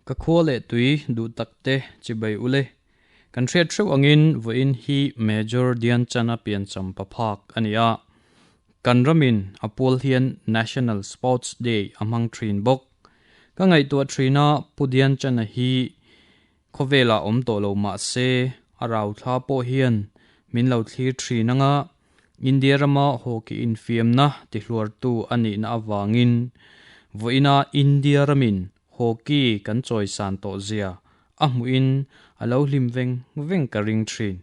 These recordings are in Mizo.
Ka khua leh tui duh tak te chibai ule. Kan hriat theuh angin vawiin hi Major Dhyan Chand-a piancham paphak a ni a. Kan ramin a pual hian National Sports Day a hmang thin bawk. Ka ngaihtuah thin a, Pu Dhyan Chand-a hi khawvelah awm tawh lo mah se a rauthla pawh hian min lo thlir thin anga India rama hockey infiamna tihluartu a nihna avangin vawiina India ramin hockey kan chawisan tawh zia a hmuhin a lo hlim veng veng ka ring thin.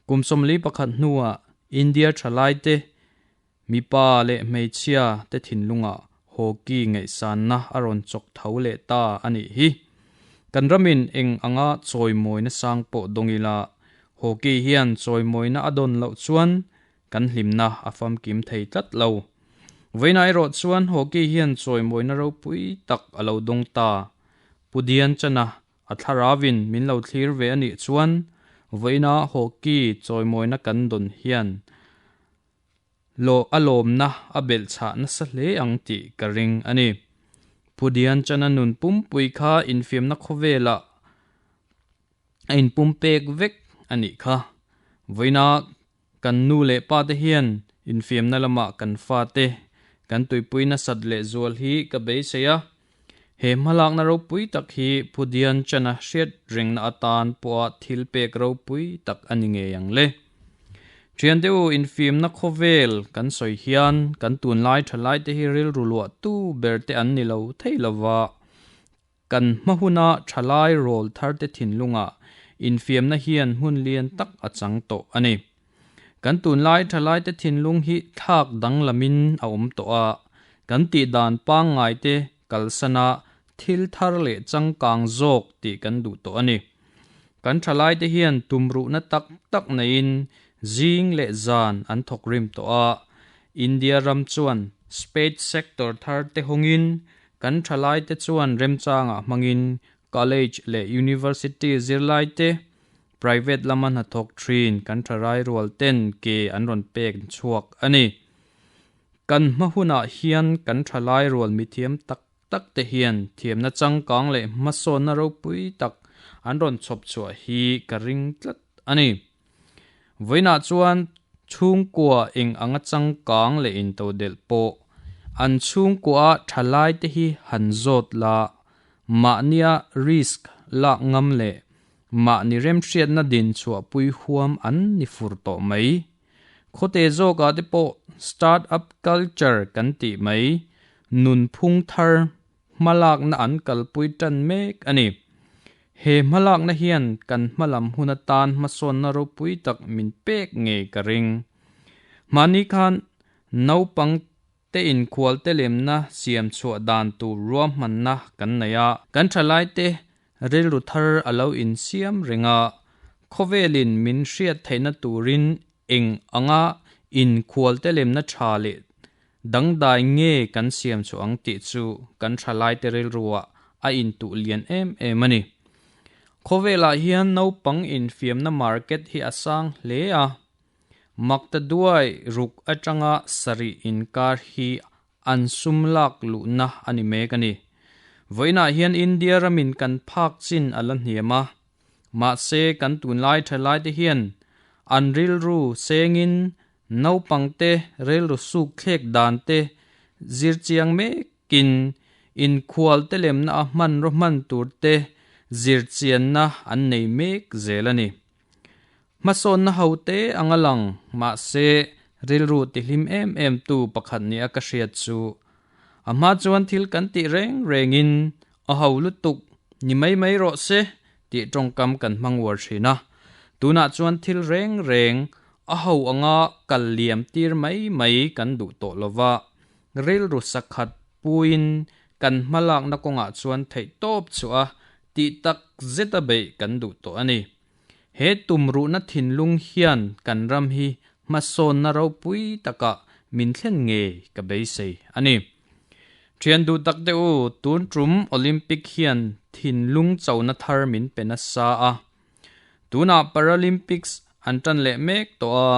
Kum 41 hnuah India thalaite mipa leh hmeichhia te thinlungah hockey ngaihsanna a rawn chawk tho leh ta a nih hi. Kan ramin eng anga chawimawina sang pawh dawng ila, hockey hian chawimawina a dawn loh chuan kan hlimna a famkim thei tlat lo. Vawiinah erawh chuan hockey hian chawimawina ropui tak a lo dawng ta. Pu Dhyan Chand-a a thlaravin min lo thlir ve a nih chuan vawiina hockey chawimawina kan dawn hian a lawmna a belhchhah nasa hle ang tih ka ring a ni. Pu Dhyan Chand-a nun pumpui kha infiamna khawvelah a inpumpek vek a nih kha. Vawiina kan nu leh pa te hian infiamna lamah kan fa te kan tuipui nasat leh zual hi ka beisei a. He hmalakna ropui tak hi Pu Dhyan Chand-a hriat rengna atan pawha thil pek ropui tak a ni ngei ang le. Thian te u, infiamna khawvel kan sawi hian kan tunlai thalai te hi rilru luah tu ber te an ni lo thei lova. Kan hma huna thalai rawl thar te thinlungah infiamna hian hmun lian tak a chang tawh a ni. Kan tunlai thalai te thinlung hi thlak danglamin a awm tawh a, kan tih dan pangngai te kalsana thil thar leh changkang zawk tih kan duh tawh a ni. Kan thalai te hian tumruhna tak tak neiin zing leh zan an thawk rim tawh a. India ram chuan space sector thar te hawngin kan thalai te chuan remchangah hmangin college leh university zirlai te private lama hnathawk thin kan tharai rual ten ke an rawn pek chhuak a ni. Kan hma hunah hian kan thalai rual mithiam tak tak te hian thiamna changkang leh hmasawnna ropui tak an rawn chhawp chhuah hi ka ring tlat a ni. Vawiinah chuan chhungkua eng anga changkang leh intodelh pawh an chhungkua thalai te hi han zawt la, mahnia risk lak ngam leh mahni remhriatna din chhuahpui huam an ni fur tawh mai. Khawte zawkah te pawh start up culture kan tih mai, nunphung thar hmalakna an kalpui tan mek a ni. He hmalakna hian kan hmalam hun atan hmasawnna ropui tak min pek ngei ka ring. Mahni khan naupang te inkhual te lemna siam chhuah dan tur ruahmanna kan nei a. Kan thalai te rilru thar a lo insiam reng a, khawvelin min hriat theihna turin eng anga inkhual te lemna tha leh dangdai nge kan siam chhuah ang tih chu kan thalai te rilruah a intuh lian em em a ni. Khawvelah hian naupang infiamna market hi a sang hle a, makta duai ruk atanga sarih inkar hi an sum lak luhna a ni mek a ni. Vawiinah hian India ramin kan phak chin a la hniam a, mahse kan tunlai thalai te hian an rilru sengin naupang te rilru suk thlek dan te zirchiang mekin inkhual te lemna a hmanraw hman tur te zirchianna an nei mek zel a ni. Hmasawnna ho te anga lang, mahse rilru tihlim em em tu pakhat nia ka hriat chu. A hma chuan thil kan tih reng rengin a ho lutuk ni mai mai rawh se tih tawngkam kan hmang uar thin a. Tunah chuan thil reng reng a ho anga kal liam tir mai mai kan duh tawh lova, rilru sakhat puiin kan hmalakna kawngah chuan theihtawp chhuah a tih tak zeta beih kan duh tawh a ni. He tumruhna thinlung hian kan ram hi hmasawnna ropui takah min thlen ngei ka beisei a ni. Thian duh tak te u, tun tum Olympic hian thinlung chona thar min pe nasa a. Tunah Paralympics an tan leh mek tawh a,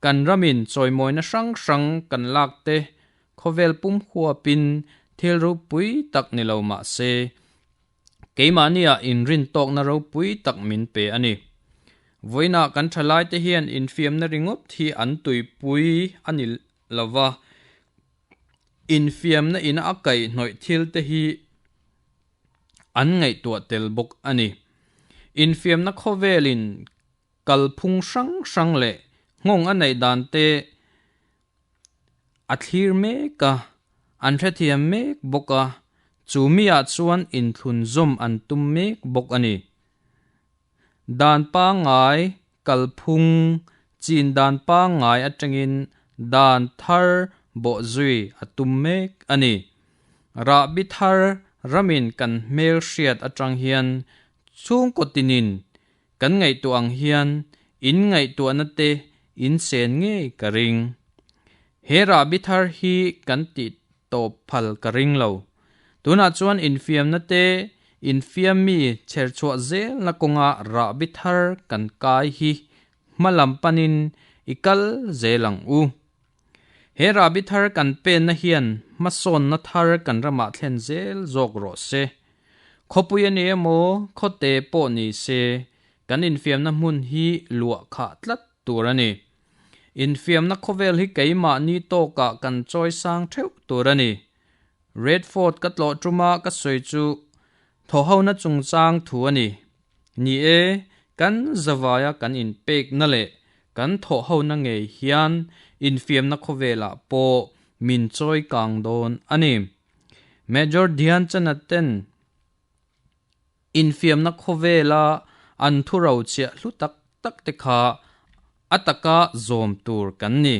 kan ramin chawimawina hrang hrang kan lak te khawvel pum huapin thil ropui tak ni lo mah se. Keimahnia inrintawkna ropui tak min pe a ni. Vawiinah kan thalaite hian infiamna ringawt hi an tuipui a ni lo va, infiamna ina a kaihhnawih thilte hi an ngaihtuah tel bawk a ni. Infiamna khawvelin kalphung hrang hrang leh nghawng a neih dan te a thlir mek a, an hrethiam mek bawk a, chu miah chuan inthlun zawm an tum mek bawk a ni. Dan pangngai kalphung chin dan pangngai atangin dan thar bawhzui a tum mek a ni. Rahbi thar ramin kan hmelhriat atang hian chhungkaw tinin Kan ngaihtuah ang hian in ngaihtuahna te in sen ngei ka ring. He rahbi thar hi kan tih tawp phal ka ring lo. Tunah chuan infiamna te, infiammi chherchhuah zelna kawnga rahbi thar kan kai hi hma lam panin i kal zel ang u. He rahbi thar kan penna hian hmasawnna thar kan ramah thlen zel zawk rawh se. Khawpui a ni emaw, khawte pawh ni se, kan infiamna hmun hi luah khah tlat tur a ni. Infiamna khawvel hi keimahni tawkah kan chawi sang theuh tur a ni. Redford ka tlawh tuma ka sawi chu thawhhona chungchang thu a ni. Ni e, kan zavaia kan inpekna leh kan thawhhona ngei hian infiamna khawvelah pawh min chawi kang dawn a ni. Major Dhyan Chand ten infiamna khawvela an thu rochhiah hlu tak tak te kha a taka zawm tur kan ni.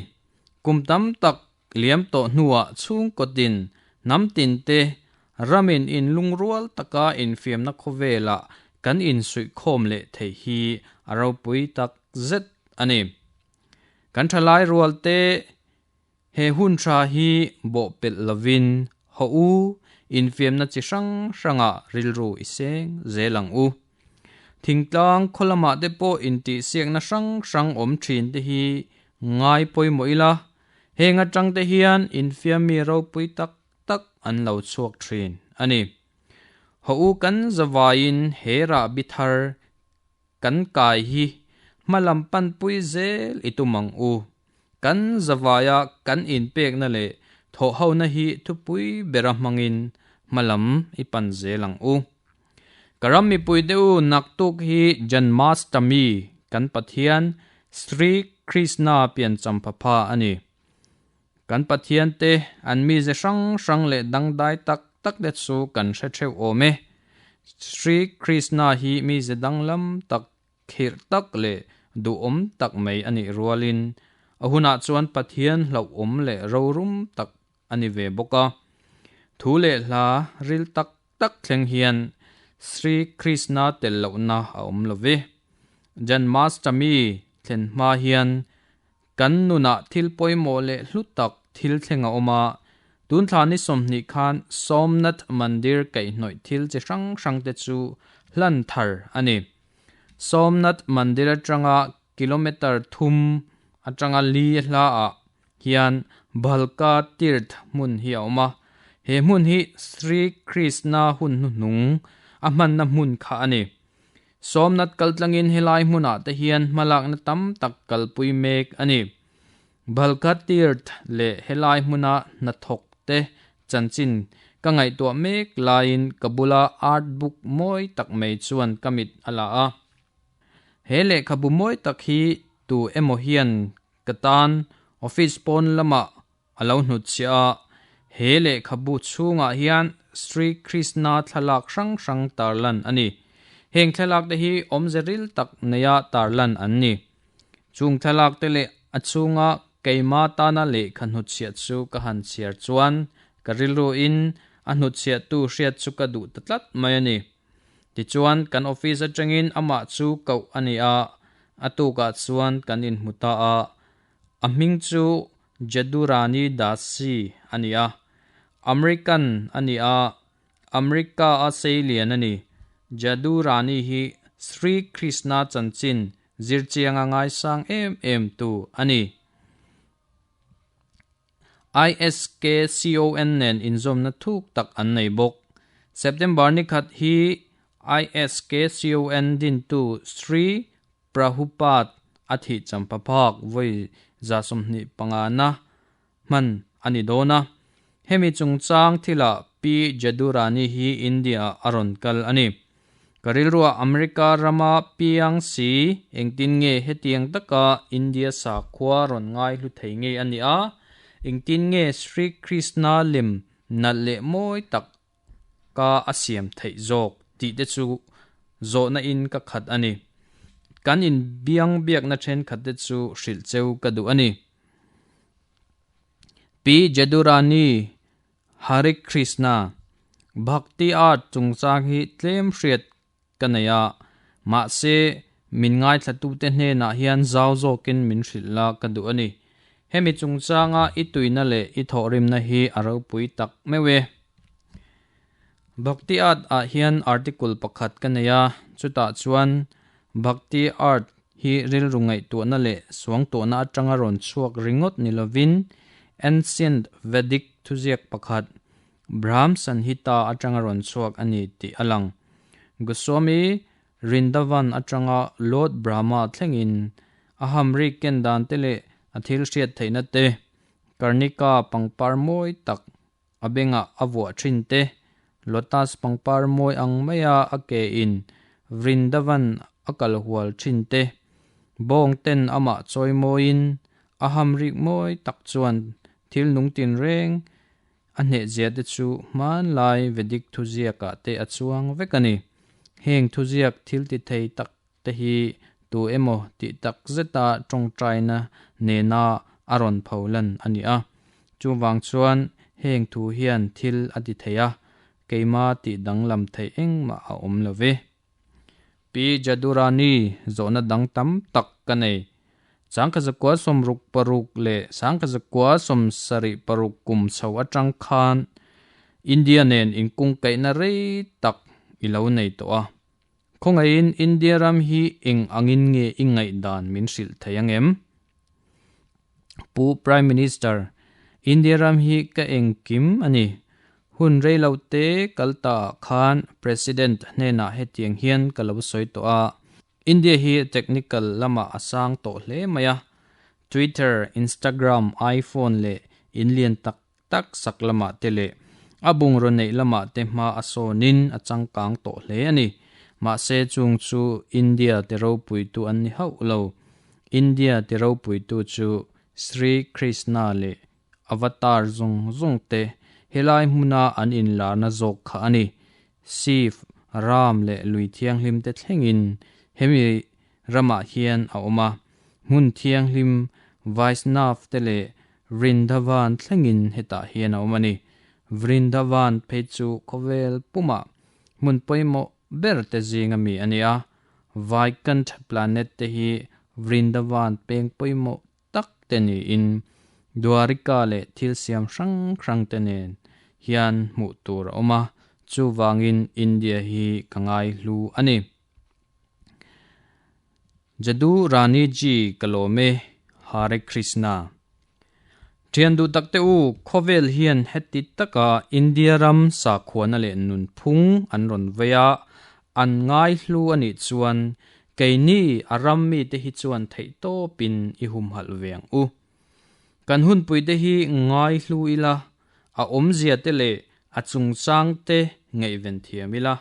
Kum tam tak liam tawh hnuah chhungkaw tin, hnam tin te ramin inlungrual taka infiamna khawvelah kan insuihkhawm leh theih hi a ropui tak zet a ni. Kan thalai rual te He hun tha hi bawhpelh lovin haw u, infiamna chi hrang hrangah rilru i seng zel ang u. Thingtlang khaw lamah te pawh intihsiakna hrang hrang awm thin te hi ngai pawimawh ila, heng atang te hian infiammi ropui tak tak an lo chhuak thin a ni. Haw u kan zavaiin he rahbi thar Kan kai hi hma lam panpui zel i tum ang u. Kan zavaia kan inpekna leh thawhhona hi thupui bera hmangin hma lam i pan zel ang u. Ka ram mipui te u naktuk hi Janmashtami kan Pathian Sri Krishna piancham phapha a ni. Kan Pathian te an mize hrang hrang leh dangdai tak tak te chu kan hre theuh awm e. Sri Krishna hi mize danglam tak, khirh tak leh duhawm tak mai a nih rualin a hunah chuan Pathian hlauhawm leh rorum tak a ni ve bawk a. Thu leh hla ril tak tak thleng hian Sri Krishna tel lohna a awm lo ve. Janmashtami thlen hma hian Kan nunah thil pawimawh leh hlu tak thil thleng a awm a, tun thla ni 20 khan Somnath Mandir kaihhnawih thil chi hrang hrang te chu hlan thar a ni. Somnath Mandir atanga kilometre thum atanga li hlaah hian Bhalka Tirth hmun hi a awm a, he hmun hi Sri Krishna hun hnuhnung a hmanna hmun kha a ni. Sawmnat kaltlangin helai hmunah te hian hmalakna tam tak kalpui mek a ni. Bhalka Tirth leh helai hmuna hnathawk te chanchin ka ngaihtuah mek laiin ka bula art book mawi tak mai chuan ka mit a la a. He lehkhabu mawi tak hi tu emaw hian ka tan office pawn lamah A lo hnutchhiah a, he lehkhabu chhungah hian Sri Krishna thlalak hrang hrang tarlan a ni. Heng thlalak te hi awmze ril tak neia tarlan an ni. Chung thlalak te leh a chhunga keima tana lehkha hnutchhiah chu ka han chhiar chuan ka rilruin a hnutchhiahtu hriat chu ka duh ta tlat mai a ni. Tichuan kan office atangin amah chu koh a ni a, a tukah chuan kan inhmu ta a, A hming chu Jadurani Dasi a ni a, American a ni a, America a seilian a ni. Jadurani hi Sri Krishna chanchin zirchianga ngaisang em em tu a ni. ISKCON nen inzawmna thuk tak an nei bawk. September ni khat hi ISKCON dintu Sri Prabhupada a thih champhaphak vawi 25 na hman a ni dawn a. Hemi chungchang thilah Pi Jadurani hi India-ah a rawn kal a ni. Ka rilruah America rama piang si engtin nge hetiang taka India sakhua rawn ngai hlu thei nge a nih a, engtin nge Sri Krishna lem nalh leh mawi tak ka a siam theih zawk tih te chu zawhna in ka khat a ni. Kan inbiang biakna thenkhat te chu hrilh cheu ka duh a ni. Pi Jadurani Hare Krishna, Bhakti art chungchang hi tlem hriat ka nei a, mahse min ngaithlatute hnenah hian zau zawkin min hrilh la ka duh a ni. Hemi chungchanga i tuina leh i thawhrimna hi a ropui tak meuh e. Bhakti Art ah hian article pakhat ka nei a, chutah chuan Bhakti Art hi rilru ngaihtuahna leh suangtuahna atanga rawn chhuak ringawt ni lovin Ancient Vedic thuziak pakhat Brahm Sanhita atanga rawn chhuak a ni tih a lang. Goswami Vrindavan atanga Lord Brahma thlengin a hamri ken dan te leh a thil hriat theihna te, Karnika pangpar mawi tak A bengah a vuah thin te, lotus pangpar mawi ang maia a ke in Vrindavan a kal hual thin te, bawng ten amah chawi mawiin a ham rik mawi tak chuan thil nung tin reng a hnehzia te chu hmanlai Vedic thuziakah te a chuang vek a ni. Heng thuziak thil ti thei tak te hi tu emaw tih tak zeta tawngtaina nena a rawn pho lan a ni a. Chuvang chuan heng thu hian thil a ti thei a, keima tih danglam theih engmah a awm lo ve. Pi Jadurani zawhna dang tam tak ka nei. 1966 leh 1976 kum chho atang khan India nen inkungkaihna rei tak i lo nei tawh a. Khawngaihin India ram hi eng angin nge i ngaihdan min hrilh thei ang em? Pu Prime Minister, India ram hi ka engkim a ni. Hun rei lo te kal ta ah khan President hnenah hetiang hian ka lo sawi tawh a, India hi technical lamah a sang tawh hle mai a, Twitter, Instagram, iPhone leh in lian tak tak sak lamah te leh a bungraw neih lamah te hma a sawnin a changkang tawh hle a ni. Mahse chung chu India ti ropuitu an ni hauh lo. India ti ropuitu chu Sri Krishna leh Avatar zawng zawng te helai hmuna an inlarna zawk kha a ni. Shiv, Ram leh lui thianghlim te thlengin hemi ramah hian a awm a. Hmun thianghlim Vaishnav te leh Vrindavan thlengin hetah hian a awm a ni. Vrindavan phei chu khawvel pumah hmun pawimawh ber te zinga mi a ni a. Vaikunth planet te hi Vrindavan peng pawimawh tak te niin Dwarika leh thil siam hrang hrang te nen hian hmuh tur a awm a, chuvangin India hi ka ngaihlu a ni. Jadu Rani Ji ka lawm e, Hare Krishna. Thian duh tak te u, khawvel hian heti taka India ram sakhuana leh nunphung an rawn vei a, an ngaihlu a nih chuan keini a ram mite hi chuan theihtawpin i humhalh ve ang u. Kan hunpuite hi ngaihlu ila, a awmzia te leh a chungchang te ngaihven thiam ila.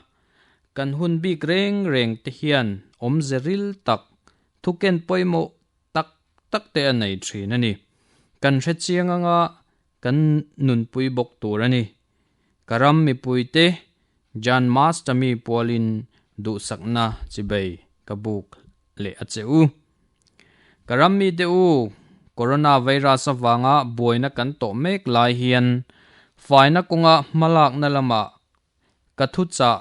Kan hun bik reng reng te hian awmze ril tak, thuken pawimawh tak tak te a nei thin a ni. Kan hre chiang anga kan nunpui bawk tur a ni. Ka ram mipuite Janmashtami pualin duhsakna chibei ka buk leh a che u. Ka ram mite u, Coronavirus avanga buaina kan tawh mek lai hian faina kawnga hmalakna lamah Ka thu chah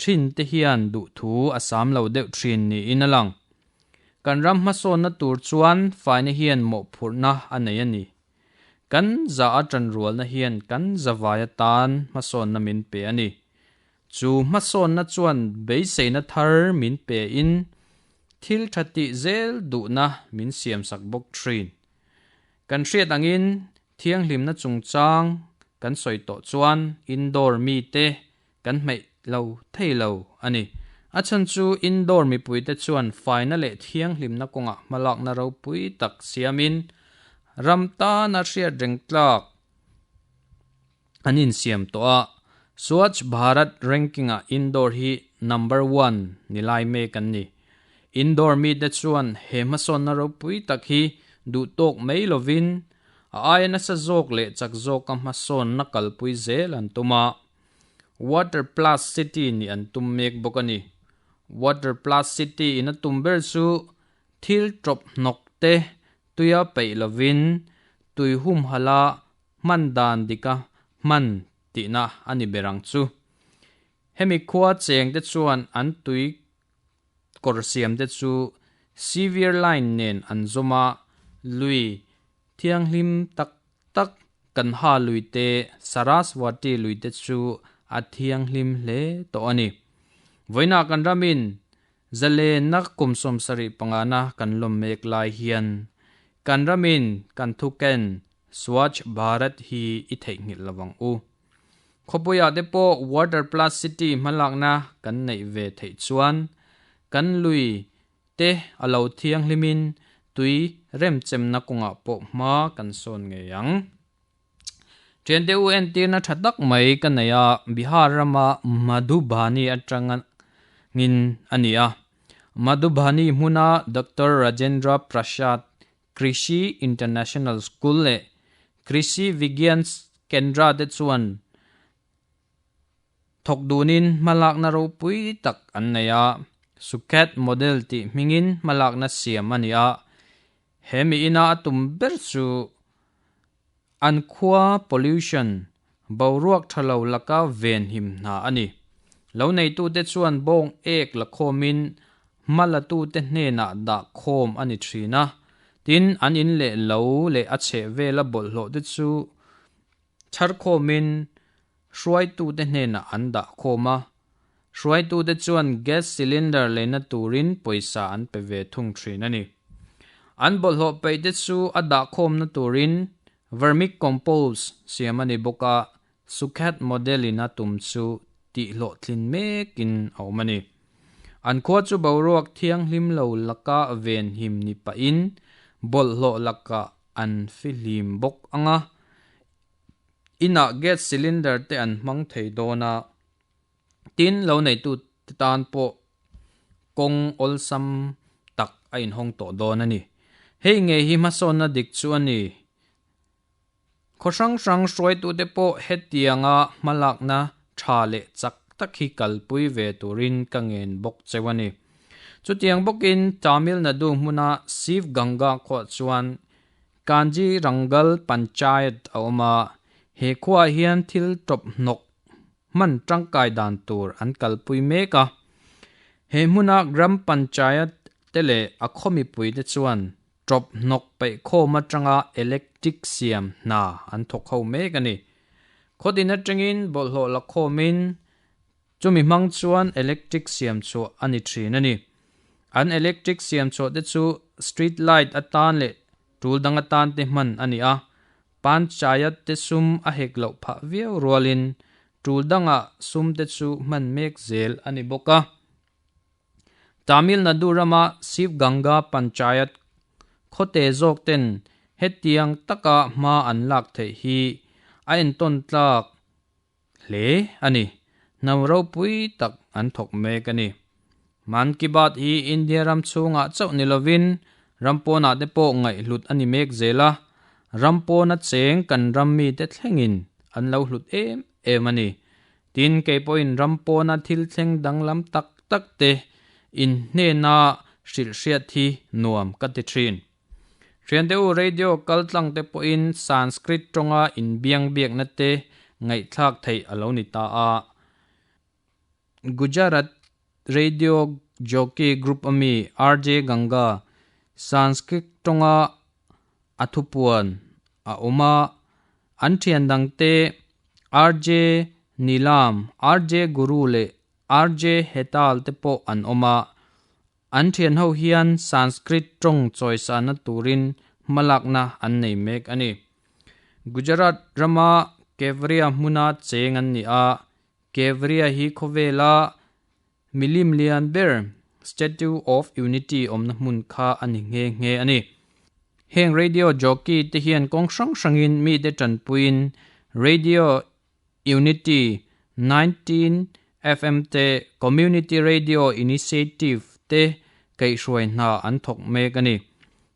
thin te hian duhthu a sam lo deuh thin niin a lang. Kan ram hmasawnna tur chuan faina hian mawhphurhna a nei a ni. Kan za a tanrualna hian kan zavai atan hmasawnna min pe a ni. Chu hmasawnna chuan beiseina thar min pe in thil tha tih zel duhna min siamsak bawk thin. Kan hriat angin Thianghlimna chungchang kan sawi tawh chuan indoor mite kan hmeih lo thei lo a ni. A chhan chu Indore mipuite chuan faina leh thianghlimna kawngah hmalakna ropui tak siamin ram tana hriat reng tlak an insiam tawh a. Swachh Bharat ranking-ah Indore hi number one ni lai mek an ni. Indore mite chuan he hmasawnna ropui tak hi duhtawk mai lovin a aia nasa zawk leh chak zawka hmasawnna kalpui zel an tum a. Water Plus City nih an tum mek bawk a ni. Water Plus City in a tum ber chu thil tawp hnawk te tuia peih lovin tui humhalh a hman dan dika hman tihna a ni ber ang chu. Hemi khua cheng te chuan an tui kawr siam te chu Sevier Line nen an zawm a, lui thianghlim tak tak kan ha lui te, Saraswati lui te chu a thianghlim hle tawh a ni. Vawiinah kan ramin zalenna kum 75na kan lawm mek lai hian kan ramin kan thuken Swachh Bharat hi i theihnghilh lo ang u. Khawpuiah te pawh Water Plus City hmalakna kan neih ve theih chuan kan lui te a lo thianghlimin tui remchemna kawngah pawh hma kan sawn ngei ang. Thiante u entirna tha tak mai ka nei a, Bihar rama Madhubani atangin a ni a. Madhubani hmuna Doctor Rajendra Prasad Krishi International School leh Krishi Vigyan Kendra te chuan Thawk dunin hmalakna ropui tak an nei a, Sukhet Model tih hmingin hmalakna siam a ni a, he mi ina a tum ber chu an khua pollution, boruak tha lo laka venhim hna a ni. Lo neitute chuan bawng ek la khawmin hmalatute hnenah dah khawm a ni thin a, tin an in leh lo leh a chhehvela bawlhhlawh te chu Chharkhawmin hruaitute hnenah an dah khawm a, hruaitute chuan gas cylinder leina turin pawisa an pe ve thung thin a ni. An bawlhhlawh peihte chu a dah khawmna turin vermicompost siam a ni bawk a, Sukhet model-in a tum chu tihhlawhtlin mekin a awm a ni. An khua chu boruak thianghlim lo laka venhim ni pahin bawlhhlawh lakah an fihlim bawk ang a, inah gas cylinder te an hmang thei dawn a, tin lo neitu te tan pawh kawng awlsam tak a inhawng tawh dawn a ni. Hei ngei hi hmasawnna dik chu a ni. Khaw hrang hrang hruaitute pawh hetianga hmalakna tha leh chak tak hi kalpui ve turin ka ngen bawk cheu a ni. Chutiang bawkin Tamil Nadu hmuna Shiv Ganga khuah chuan Kanji Rangal Panchayat a awm a, he khuaah hian thil tawp hnawk hman tangkai dan tur an kalpui mek a. He hmuna Gram Panchayat te leh a khaw mipuite chuan Tawp hnawk peih khawm atanga electric siam hna an thawk ho mek a ni. Khawtin atangin bawlhhlawh la khawmin chumi hmang chuan electric siam chhuah a ni thin a ni. An electric siam chhuah te chu street light atan leh tul dang atan te hman a ni a, panchayat te sum a hek loh phah viau rualin tul dangah sum te chu hman mek zel a ni bawk a. Tamil Nadu rama Shiv Ganga Panchayat khawte zawk ten hetiang taka hma an lak theih hi a entawn tlak hle a ni. Hnam ropui tak an thawk mek a ni. Mann Ki Baat hi India ram chhungah chauh ni lovin ram pawnah te pawh ngaihhlut a ni mek zel a, ram pawna cheng kan ram mite thlengin an lo hlut em em a ni. Tin, kei pawhin ram pawna thil thleng danglam tak tak te in hnena hrilh hriat hi nuam ka ti thin. Thiante u radio kal tlang te pawhin Sanskrit tawnga inbiang biakna te ngaihthlak theih a lo ni ta a. Gujarat Radio Jockey Group ami RJ Ganga Sanskrit tawnga a thupuan a awm a, an thian dangte RJ Nilam, RJ Guru leh RJ Hetal te pawh an awm a, an thian ho hian Sanskrit tawng chawisana turin hmalakna an nei mek a ni. Gujarat rama Kevadia hmuna cheng an ni a. Kevadia hi khawvela milim lian ber Statue of Unity awmna hmun kha a ni nghe nghe a ni. Heng radio jockey te hian kawng hrang hrangin mite tanpuiin Radio Unity 19 FM te Community Radio Initiative te kaihhruai hna an thawk mek a ni.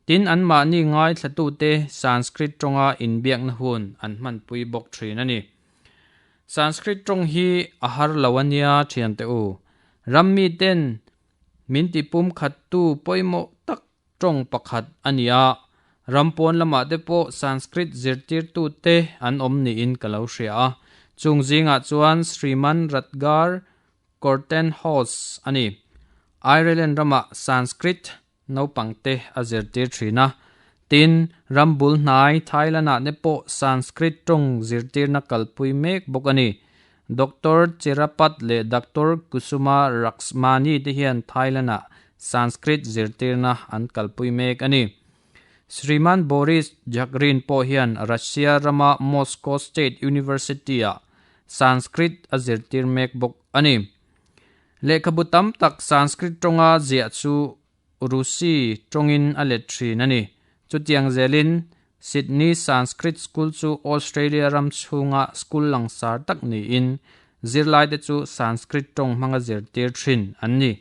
Tin, anmahni ngaithlatute Sanskrit tawnga inbiakna hun an hmanpui bawk thin a ni. Sanskrit tawng hi a har lo a nia thiante u. Ram miten min ti pumkhattu pawimawh tak tawng pakhat a ni a, ram pawn lamah te pawh Sanskrit zirtirtute an awm niin ka lo hria a, chung zingah chuan Sriman Ratgar Kortenhaus a ni. Ireland ramah Sanskrit naupangte a zirtir thin a, tin, ram bul hnai Thailand-ah te pawh Sanskrit tawng zirtirna kalpui mek bawk a ni. Doctor Chirapat leh Doctor Kusuma Raksmani te hian Thailand-ah Sanskrit zirtirna an kalpui mek a ni. Sriman Boris Jagrin pawh hian Russia rama Moscow State University-ah Sanskrit a zirtir mek bawk a ni. Lehkhabu tam tak Sanskrit tawnga ziah chu Rusi tawngin a let thin a ni. Chutiang zelin Sydney Sanskrit School chu Australia ram chhunga school langsar tak niin zirlaite chu Sanskrit tawng hmanga zirtir thin an ni.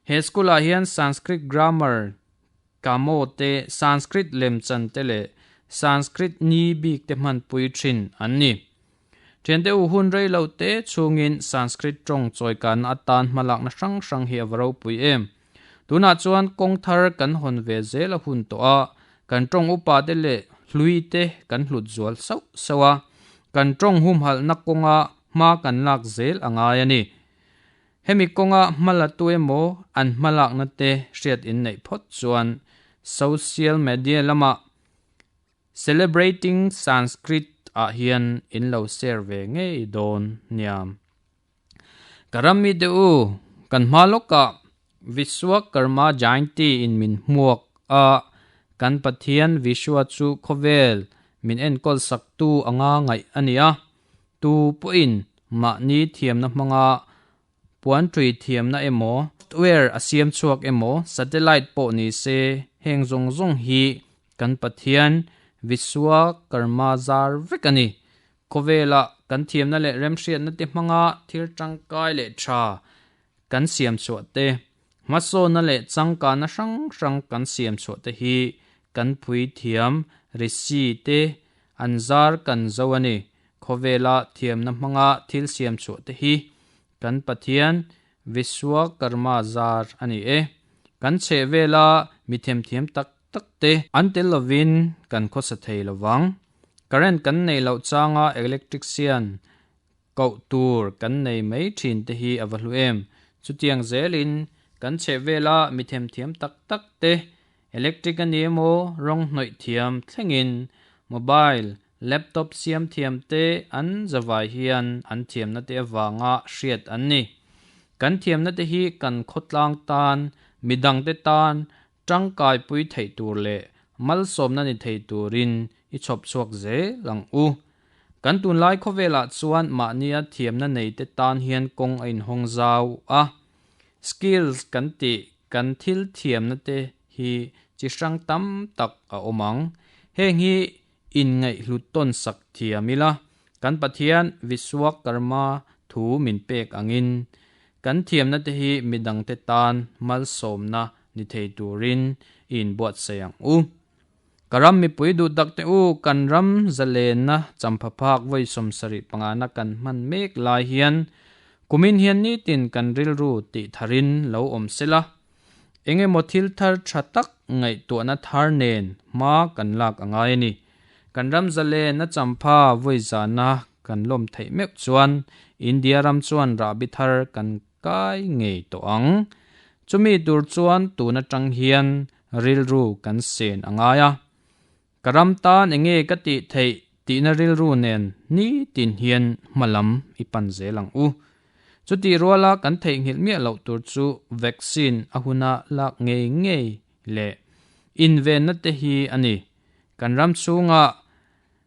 He school-ah hian Sanskrit grammar, Kamo te, Sanskrit lemchan te leh Sanskrit ni bik te hmanpui thin an ni. Thiante u hun rei lo te chhungin Sanskrit tawng chawikanna atan hmalakna hrang hrang hi a va ropui em. Tunah chuan kawng thar kan hawn ve zel a hun tawh a, kan tawng upa te leh hlui te kan hlut zual sauh sauh a, kan tawng humhalhna kawnga hma kan lak zel a ngai a ni. Hemi kawnga hmala tu emaw an hmalakna te hriat inneih phawt chuan social media lamah Celebrating Sanskrit ah hian in lo share ve ngei dawn nia. Ka ram mi te u, kan hma lawkah Vishwakarma Jayanti in min hmuak a, kan Pathian Vishwa chu khawvel min enkawl sak tu anga ngaih a ni a, tu pawhin mahni thiamna hmanga Puan tui thiamna emaw, software a siam chhuak emaw, satellite pawh ni se, heng zawng zawng hi kan Pathian Vishwakarma zar vek a ni. Khawvela kan thiamna leh remhriatna te hmanga thil tangkai leh tha kan siam chhuah te, hmasawnna leh changkanna hrang hrang kan siam chhuah te hi kan phui thiam Rishi te an zar kan zo a ni. Khawvela thiamna hmanga thil siam chhuah te hi kan Pathian Vishwakarma zar a ni e. Kan chheh vela mi themthiam tak tak te an tel lovin kan khawsa thei lovang. Current kan neih loh changa electrician koh tur kan nei mai thin te hi a va hlu em. Chutiang zelin kan chheh vela mi themthiam tak tak te electric a ni emaw rawng hnawih thiam thlengin mobile Laptop siam thiam te an zavai hian an thiamna te avanga hriat an ni. Kan thiamna te hi kan khawtlang tan, midang te tan tangkaipui theih tur leh malsawmna ni thei turin i chhawp chhuak zel ang u. Kan tunlai khawvelah chuan mahnia thiamna nei te tan hian kawng a inhawng zau a. Skills kan tih kan thil thiamna te hi chi hrang tam tak a awm ang. Heng hi Inngaihhlut tawn sak thiam ila, kan Pathian Vishwakarma thu min pek angin, kan thiamna te hi midangte tan malsawmna ni thei turin i inbuatsaih ang u. Ka ram mipui duh tak te u, kan ram zalenna champhaphak vawi 75 na kan hman mek lai hian kumin hian nitin kan rilru tih tharin lo awm sela, Eng emaw thil thar tha tak ngaihtuahna thar nen hma kan lak a ngai a ni. Kan ram zalen a champha vawi zana kan lawm theih meuh chuan India ram chuan rahbi thar kan kai ngei tawh ang. Chumi tur chuan tun atang hian rilru kan sen a ngai a. Ka ram tan enge ka tih theih tihna rilru nen nitin hian hma lam i pan zel ang u. Chutih ruala kan theihnghilh miah loh tur chu vaccine a huna lak ngei ngei leh invenna te hi a ni. Kan ram chhungah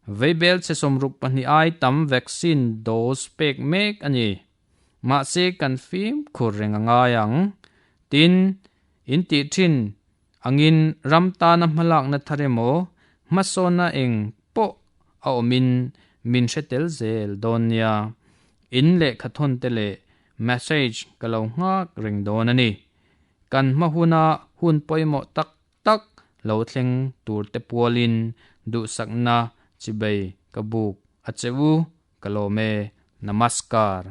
veibel chhe 62 ai tam vaccine dose pek mek a ni. Mahse kan fimkhur reng a ngai ang. Tin, in tih thin angin ram tana hmalakna thar emaw, hmasawnna eng pawh a awmin min hre tel zel dawn nia. In lehkhathawn te leh message ka lo nghak reng dawn a ni. Kan hma huna hun pawimawh tak tak lo thleng tur te pualin duhsakna chibei ka buk a che u. Ka lawm e. Namaskar.